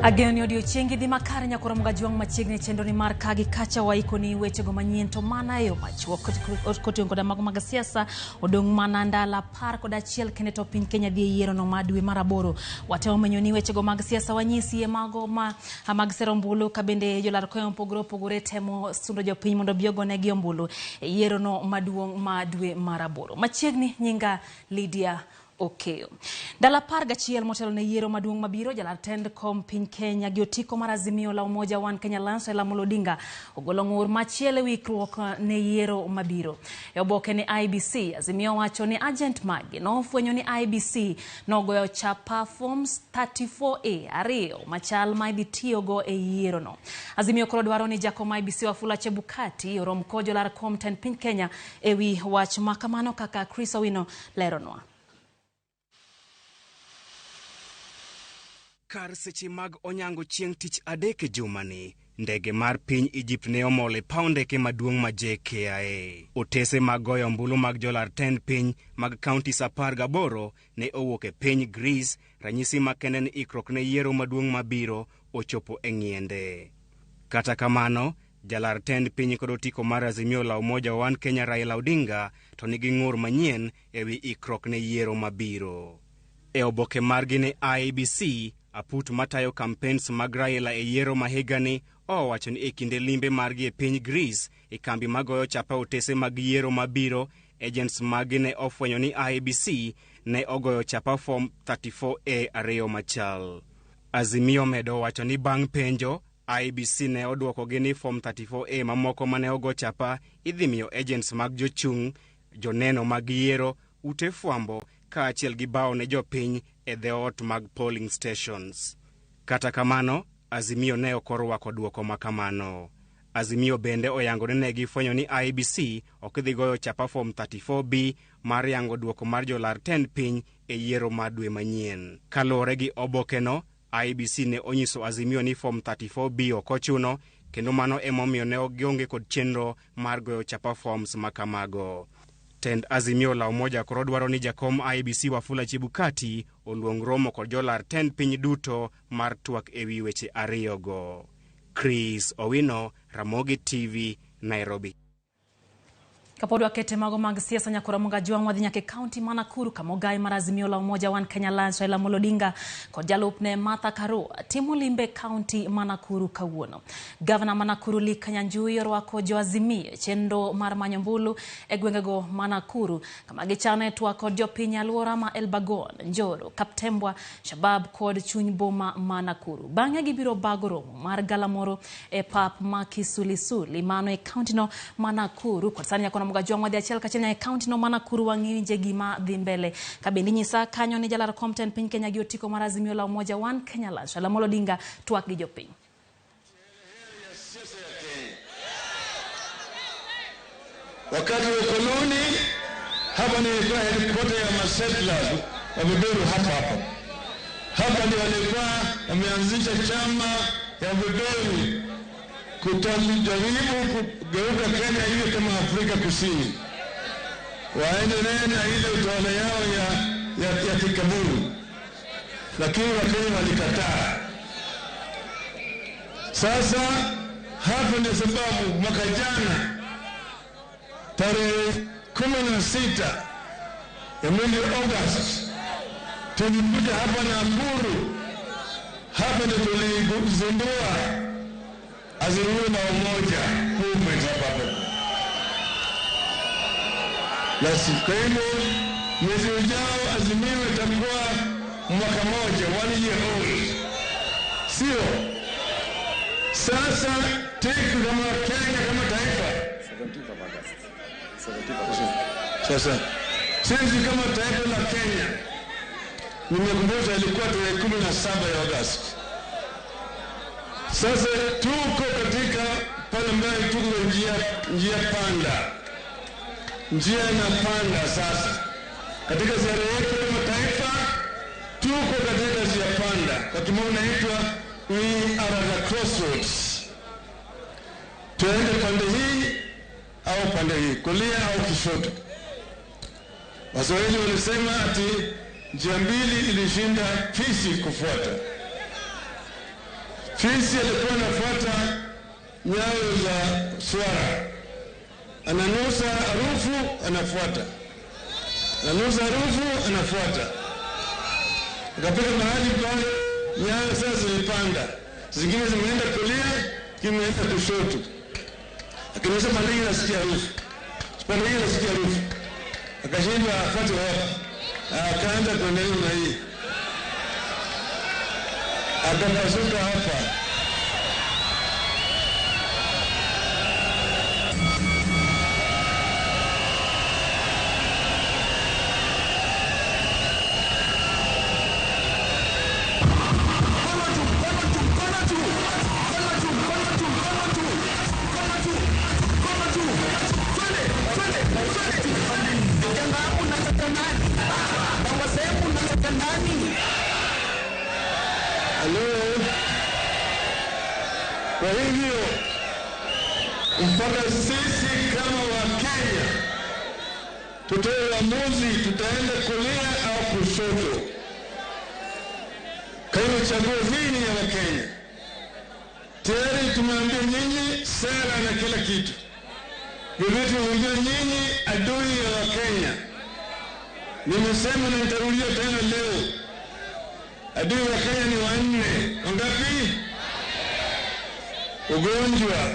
Ageno ni odiochiengi dhi makare nyakoro Mgajuang' machiegni chenro ni mar kagi kacha waikoni wechego manyien to mana e yo machuok koting'o koda mago mag siasa odong' mana ndalo 11 kende to piny Kenya dhi e yiero no ma dwe mar 8. Watemo menyo ni wechego mag siasa wanyisi e mago ma mag sero ombulu ka bende jolar koyo mopogore opogore temo sundo jopiny mondo obi ogonegi ombulu e yiero no maduong' ma dwe mar 8. Machiegni nyinga Lydia Okeyo. Ndalo 11 motelo ne yiero maduong' mabiro, jalar tend kom piny Kenya gi otiko mar Azimio la Umoja One Kenya Alliance Raila Amolo Odinga ogolo ng'ur machielo e ikruok ne yiero mabiro. E oboke ne IEBC, Azimio wacho ni agent mage nofwenyo ni IEBC nogoyo chapa forms 34A ariyo machal ma idhi tiyogo e yiero no. Azimio koro dwaro ni jakom IEBC Wafula Chebukati orom kod jolar kom tend piny Kenya ewi wach ma kamano kaka Chris Owino leronwa. Kar seche mag onyango chieng' tich adek e jumani, ndege mar piny Egypt ne omol e paw ndeke maduong' ma JKIA. Otese mag goyo ombulu mag jolar tend piny mag counties 18 ne owuok e piny Greece, ranyisi makende ni ikruok ne yiero maduong' mabiro ochopo e ng'iende. Kata kamano, jalar tend piny kod otiko mar Azimio la Umoja One Kenya Raila Odinga to nigi ng'ur manyien ewi ikruok ne yiero mabiro. E oboke margi ne IEBC, aput matayo campaigns mag Raila e yiero ma higani owacho ni e kinde limbe margi e piny Greece e kambi magoyo chapa otese mag yiero mabiro, agents maggi ne ofwenyo ni IEBC ne ogoyo chapa form 34A ariyo machal. Azimio medo wacho ni bang' penjo, IEBC ne odwokogi ni form 34A mamoko mane ogo chapa idhi miyo agents mag jochung', joneno mag yiero, ute fwambo kaachiel gi bao ne jopiny e dhoot mag polling stations. Kata kamano, Azimio ne ok orwako dwoko ma kamano. Azimio bende oyango ni ne gifwenyo ni IEBC ok dhi goyo chapa form 34B mar yango dwoko mar jolar tend piny e yiero mar dwe manyien. Kaluwore gi obokeno, IEBC ne onyiso Azimio ni form 34B ok ochuno kendo mano emomiyo ne ok gionge kod chenro mar goyo chapa forms ma kamago. Tend Azimio la Umoja koro dwaro ni jakom IEBC Wafula Chebukati oluong romo kod jolar tend piny duto mar twak ewi weche ariyogo. Chris Owino, Ramogi TV, Nairobi. Kapod wakete mago mag siasa nyakoro Mgajuang' wadhi nyaka e kaunti ma Nakuru kama ogai mar Azimio la Umoja One Kenya Alliance Raila Amolo Odinga kod jalupne Martha Karua timo limbe kaunti ma Nakuru kawuono. Gavana ma Nakuru Lee Kinyanjui orwako jo Azimio e chenro mar manyo ombulu e gwengego ma Nakuru kama gichano e twak kod jopiny alwora ma Elbagon, Njoro, Kaptembwa, Shabab kod chuny boma ma Nakuru. Bang'e gibiro bago romo mar galamoro e pap ma Kisulisuli mano e kaunti no ma Nakuru. Kod sani nyakoro Mgajuang' wadhi achiel kachiel nyaka e kaunti no ma Nakuru wang'inje gima dhi mbele. Ka bende inyisa kanyo ni jalar kom tend piny Kenya gi otiko mar Azimio la Umoja One Kenya Alliance Raila Amolo Odinga twak gi jopiny. Wakati wa ukoloni hapa nilikuwa headquarter ya masettlers wabeberu hapa hapa. Hapa ndio walikuwa wameanzisha chama ya wabeberu kutajaribu kugeuka Kenya iwe kama Afrika Kusini, waendelee na ile utawala yao ya kikaburu, lakini Wakenya walikataa. Sasa hapo ndio sababu mwaka jana tarehe 16 ya mwezi Agosti tulikuja hapa Nakuru. Hapa ndio tulizindua Azimio la Umoja movement hapa hapa. Basi kwa hivyo mwezi ujao Azimio itakuwa mwaka moja, 1 year old. Sio? Sasa tiki kama Kenya kama taifa. Sasa sisi kama taifa la Kenya, nimekumbusha ilikuwa tarehe 17 ya Agosti. Sasa tuko katika pale ambayo tuko njia panda. Njia inapanda sasa. Katika ziara yetu kama taifa tuko katika njia panda. Kwa kimombo inaitwa we are at the crossroads. Tuende pande hii au pande hii, kulia au kushoto. Waswahili walisema ati njia mbili ilishinda fisi kufuata. Fisi alikuwa anafuata nyayo za swara, ananusa harufu anafuata, ananusa harufu anafuata. Akafika mahali pale, nyayo sasa zimepanda, zingine zimeenda kulia, zingine zimeenda kushoto. Akinusa pande hii anasikia harufu, pande hii anasikia harufu, akashindwa afuate wapi, akaanza kuendelea na hii, akapasuka hapa. Halo. Kwa hivyo mpaka sisi kama Wakenya tutoe uamuzi, tutaenda kulia au kushoto. Kwa hivyo chaguo hii ni ya Wakenya. Tayari tumeambia nyinyi sera na kila kitu. Vile tumeambia nyinyi adui ya Wakenya. Nimesema na nitarudia tena leo. Adui wa Kenya ni wanne. Wangapi? Ugonjwa,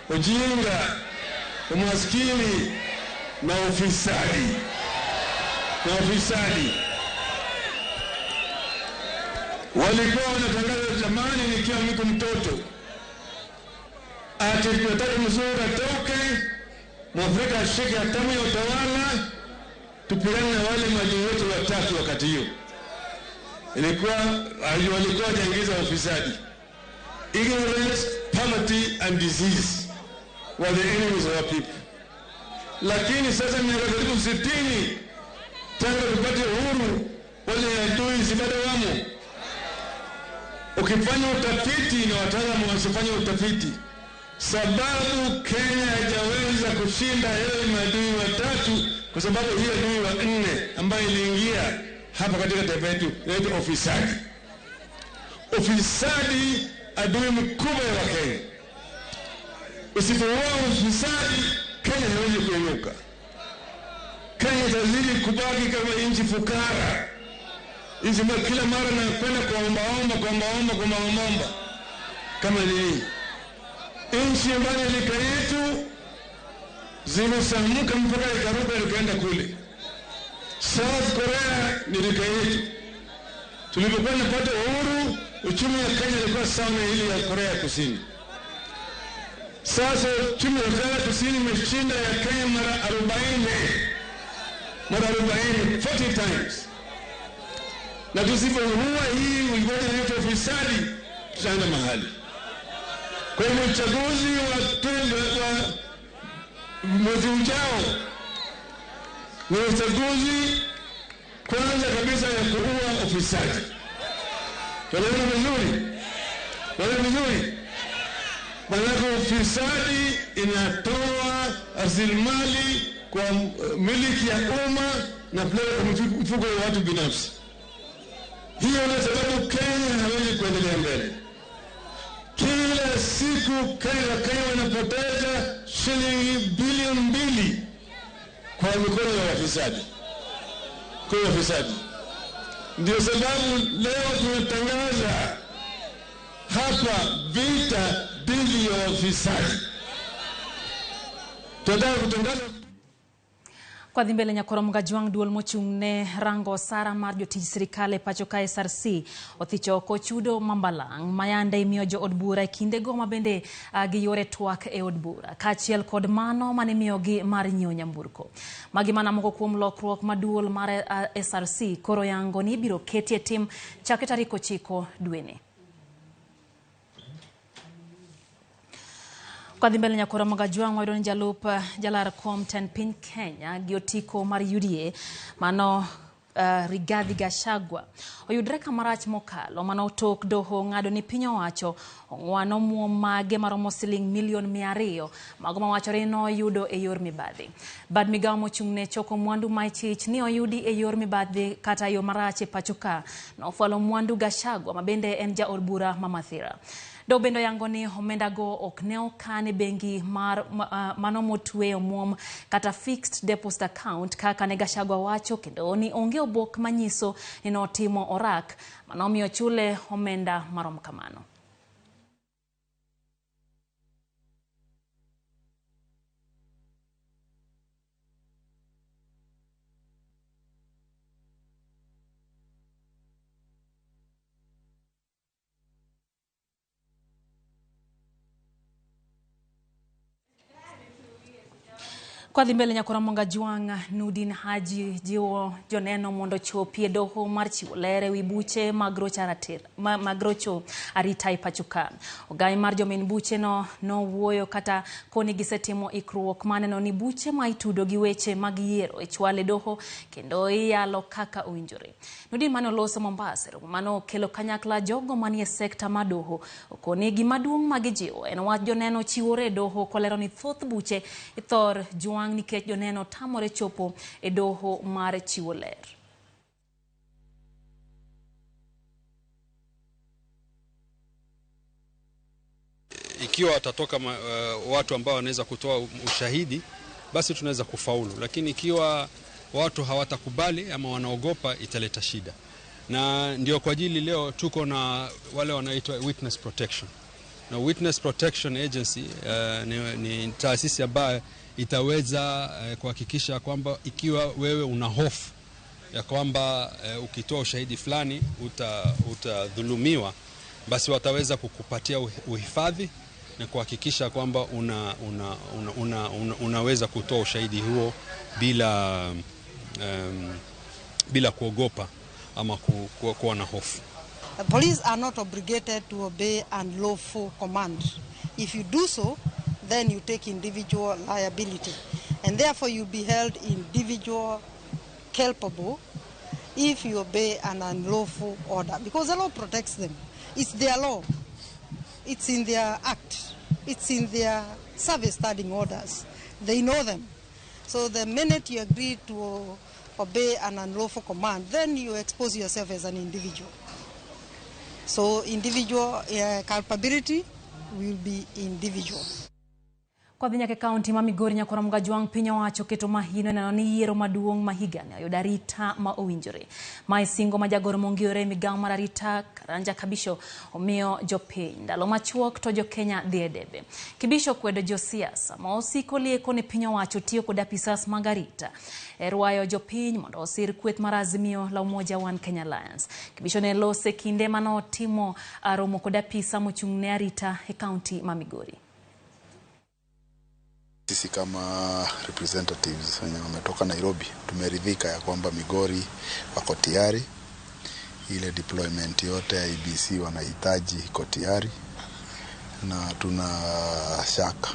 ujinga, umaskini na ufisadi. Na ufisadi. Walikuwa wanatangaza zamani nikiwa niko mtoto, ati tunataka mzungu atoke, Mwafrika ashike hatamu ya utawala, tupigane na wale maadui wetu watatu. Wakati hiyo ilikuwa walikuwa wajaingiza ufisadi. Ignorance, poverty and disease were the enemies of our people. Lakini sasa miaka karibu 60 tangu tupate uhuru, wale adui si bado wamo. Ukifanya utafiti na wataalamu wasifanye utafiti, sababu Kenya haijaweza kushinda yale maadui watatu, kwa sababu hiyo adui wa nne ambayo iliingia hapa katika taifa yetu inaitwa ufisadi. Ufisadi adui mkubwa wa Kenya. Usipoua ufisadi, Kenya haiwezi kuinuka. Kenya itazidi kubaki kama nchi fukara, nchi ambayo kila mara nakwenda kuombaomba, kuombaomba, kuombaomba kama nini. Nchi ambayo lika yetu zimesamuka mpaka ikaruka ikaenda kule. South Korea ni lika yetu. Tulipokuwa tunapata uhuru, uchumi wa Kenya ilikuwa sawa na ile ya Korea Kusini. Sasa uchumi wa Korea Kusini imeshinda ya Kenya mara 40. Mara 40, 40 times. Na tusipoua hii ugonjwa wetu wa ufisadi, tutaenda mahali. Kwa hivyo uchaguzi wa mwezi ujao ni uchaguzi kwanza kabisa ya kuua ufisadi. Tunaelewa vizuri? Tunaelewa vizuri? Maanake ufisadi inatoa rasilimali kwa miliki ya umma na mfuko wa watu binafsi. Hiyo ndio sababu Kenya hawezi kuendelea mbele. Kila siku Kenya wanapoteza shilingi bilioni 2 kwa mikono ya wafisadi. Kwa wafisadi. Ndio sababu leo tunatangaza hapa vita dhidi ya wafisadi. Tunataka kutangaza. Kwa dhi mbele nyakoro Mgajwang' duol mochung' ne rango osara mar jotij sirikal e pacho ka SRC othicho oko chudo mambalang' mayande imiyo jo od bura e kindego ma bende giyore twak e od bura, kaachiel kod mano mane imiyogi mar nyiewo nyamburko. Magi mana moko kuom lokruok ma duol mar SRC koro yango ni ibiro keti e tim chakre tarik 9 dweni. Kwa dhi mbele nyakoro Mgajwang' wayudo ni jalup jalar kom tend piny Kenya gi otiko mar UDA mano Rigathi Gachagua oyudre kamarach mokalo mano tok doho ng'ado ni piny owacho ong'wano omuom mage maromo siling milion 200 mago mawachore ni noyudo e yor mibadhi. Bad migawo mochung' ne choko mwandu ma ichich ni oyudi e yor mibadhi kata yo marach e pacho ka nofwalo mwandu Gachagua ma bende en jaod bura ma Mathira. Doho bende oyango ni omenda go ok ne okan e bengi mar mano motwe omuom kata fixed deposit account kaka ne Gachagua wacho, kendo ni onge obok manyiso ni notimo orak manomiyo chule omenda marom kamano. Kwa dhi mbele nyakora Mwanga Jwang' Nurdin Haji jiwo joneno mondo ochopi e doho mar chiwo ler ewi buche mag rocho arita e pacho ka. Ogai mar jomin buche no nowuoyo kata koni gisetimo ikruok maneno ni buche ma itudo gi weche mag yiero ichwalo e doho kendo iyalo kaka owinjore. Nurdin mane oloso Mombasa romo mane okelo kanyakla jogo manie sekta mar doho okoni gima duong' ma gijiwo en wach joneno chiwore e doho kolero ni thoth buche ithor jwang' nikech joneno tamore chopo e doho mar chiwo ler. Ikiwa watatoka watu ambao wanaweza kutoa ushahidi, basi tunaweza kufaulu, lakini ikiwa watu hawatakubali ama wanaogopa italeta shida. Na ndio kwa ajili leo tuko na wale wanaitwa Witness Protection. Na Witness Protection Agency ni taasisi ambayo itaweza kuhakikisha kwamba ikiwa wewe una hofu ya kwamba ukitoa ushahidi fulani utadhulumiwa, basi wataweza kukupatia uhifadhi na kuhakikisha kwamba unaweza kutoa ushahidi huo bila kuogopa ama kuwa na hofu. The police are not obligated to obey unlawful command. If you do so, then you take individual liability, and therefore you be held individual culpable if you obey an unlawful order, because the law protects them. It's their law. It's in their act. It's in their service standing orders. They know them. So the minute you agree to obey an unlawful command, then you expose yourself as an individual. So individual culpability will be individual. Kwa dhi nyaka e kaunti ma Migori nyakora Mgajwang' piny owacho keto mahino neno ni yiero maduong' ma higani oyudo arita ma owinjore. Mae singo ma jagoro mongirore e migawo mar arita Karanja Kabisho omiyo jopiny. Ndalo machuok to jokenya dhi e debe. Kibisho kwedo josiasa ma osiko lieko ni piny owacho tiyo kod apisas mag arita e rwayo jopiny mondo osir kweth mar Azimio la Umoja One Kenya Alliance. Kibisho ne lose kinde manotimo romo kod apisa mochung' ne arita e kaunti ma Migori. Sisi kama representatives wenye wametoka Nairobi tumeridhika ya kwamba Migori wako tayari, ile deployment yote ya IEBC wanahitaji iko tayari, na tuna shaka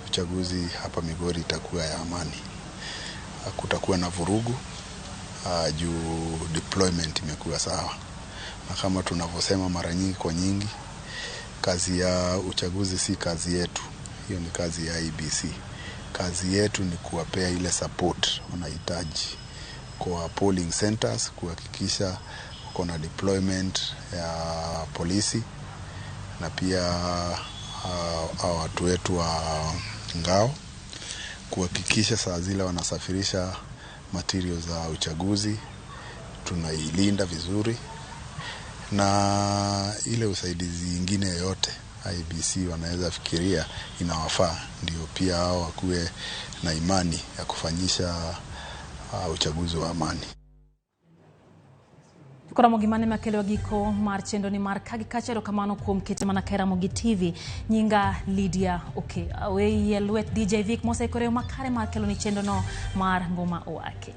uchaguzi hapa Migori itakuwa ya amani, hakutakuwa na vurugu juu deployment imekuwa sawa. Na kama tunavyosema mara nyingi kwa nyingi, kazi ya uchaguzi si kazi yetu. Hiyo ni kazi ya IEBC. Kazi yetu ni kuwapea ile support wanahitaji kwa polling centers, kuhakikisha kuna na deployment ya polisi na pia watu wetu wa ngao, kuhakikisha saa zile wanasafirisha materials za uchaguzi tunailinda vizuri, na ile usaidizi ingine yoyote IEBC wanaweza fikiria inawafaa, ndio pia hao wakuwe na imani ya kufanyisha uchaguzi wa amani. Kora mane makelo giko mar chenro ni mar kagi kacha erokamano kuom kete mana ka Ramogi TV. Nyinga Lydia Oke. Aweyie lwet DJ Vic moseikore makare mar kelo ni chenro no mar Ngoma Owake.